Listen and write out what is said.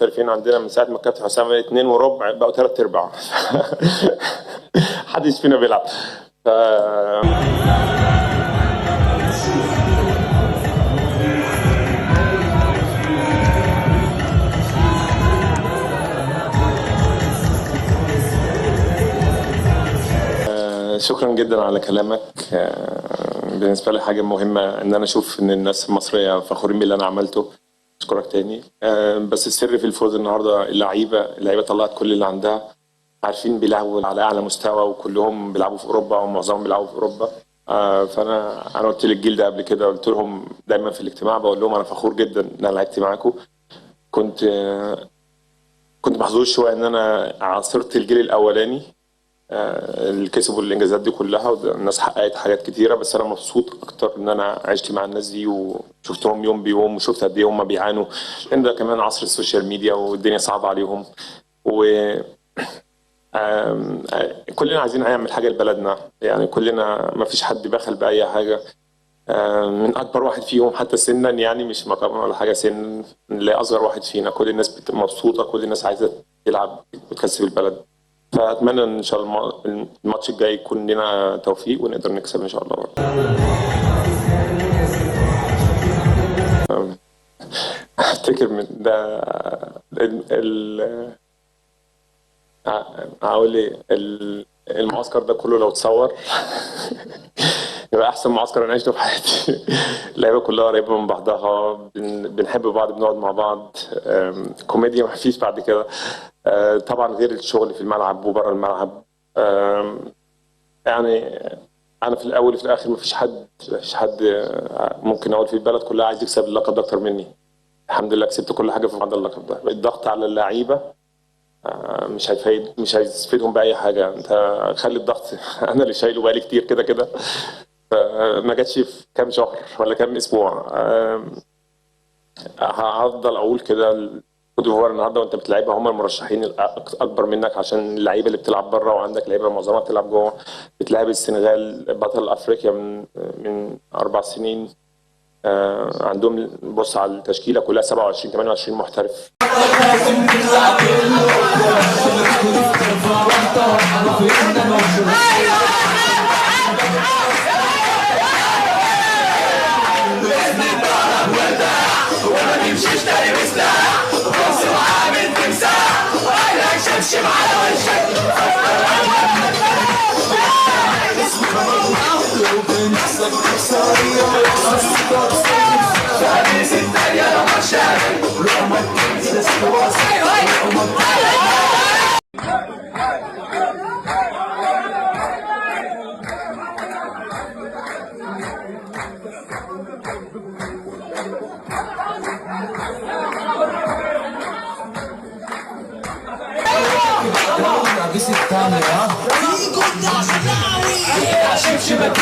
المحترفين عندنا من ساعة ما الكابتن حسام قال 2.25 بقوا 3/4. محدش فينا بيلعب. ف شكرا جدا على كلامك. بالنسبة لي حاجة مهمة ان انا اشوف ان الناس المصرية فخورين باللي انا عملته. اشكرك تاني. بس السر في الفوز النهارده اللعيبة طلعت كل اللي عندها، عارفين بيلعبوا على اعلى مستوى وكلهم بيلعبوا في اوروبا او معظمهم بيلعبوا في اوروبا. فانا قلت للجيل ده قبل كده، قلت لهم دايما في الاجتماع، بقول لهم انا فخور جدا ان انا لعبت معاكم. كنت محظوظ شوية ان انا عاصرت الجيل الاولاني اللي كسبوا الانجازات دي كلها، والناس حققت حاجات كتيرة، بس انا مبسوط اكتر ان انا عشت مع الناس دي وشفتهم يوم بيوم، وشفت قد ايه هم بيعانوا، لان ده كمان عصر ال social media والدنيا صعبة عليهم، و كلنا عايزين نعمل حاجة لبلدنا، يعني كلنا ما فيش حد بخل باي حاجة. من اكبر واحد فيهم حتى سنا، يعني مش مقام ولا حاجة، سن لاصغر واحد فينا، كل الناس مبسوطة، كل الناس عايزه تلعب وتكسب البلد. فاتمنى ان شاء الله الماتش الجاي يكون لنا توفيق ونقدر نكسب ان شاء الله برضه. افتكر من ده هقول ايه، المعسكر ده كله لو اتصور يبقى احسن معسكر انا عشته في حياتي. اللعيبة كلها قريبه من بعضها، بنحب بعض، بنقعد مع بعض، كوميديا ما فيش بعد كده. طبعا غير الشغل في الملعب وبره الملعب. يعني انا في الاول وفي الاخر ما فيش حد ممكن اقول في البلد كلها عايز يكسب اللقب ده اكتر مني. الحمد لله كسبت كل حاجة في بعد اللقب ده. الضغط على اللعيبة مش هيفيدهم باي حاجة. انت خلي الضغط انا اللي شايله بقالي كتير كده كده، فما جاتش في كام شهر ولا كام اسبوع. هفضل اقول كده، كوت ديفوار النهارده وانت بتلعبها هم المرشحين الاكبر منك، عشان اللعيبة اللي بتلعب بره، وعندك لعيبة معظمها بتلعب جوه. بتلعب السنغال بطل افريقيا من 4 سنين، عندهم بص على التشكيلة كلها 27 28 محترف. شبشبك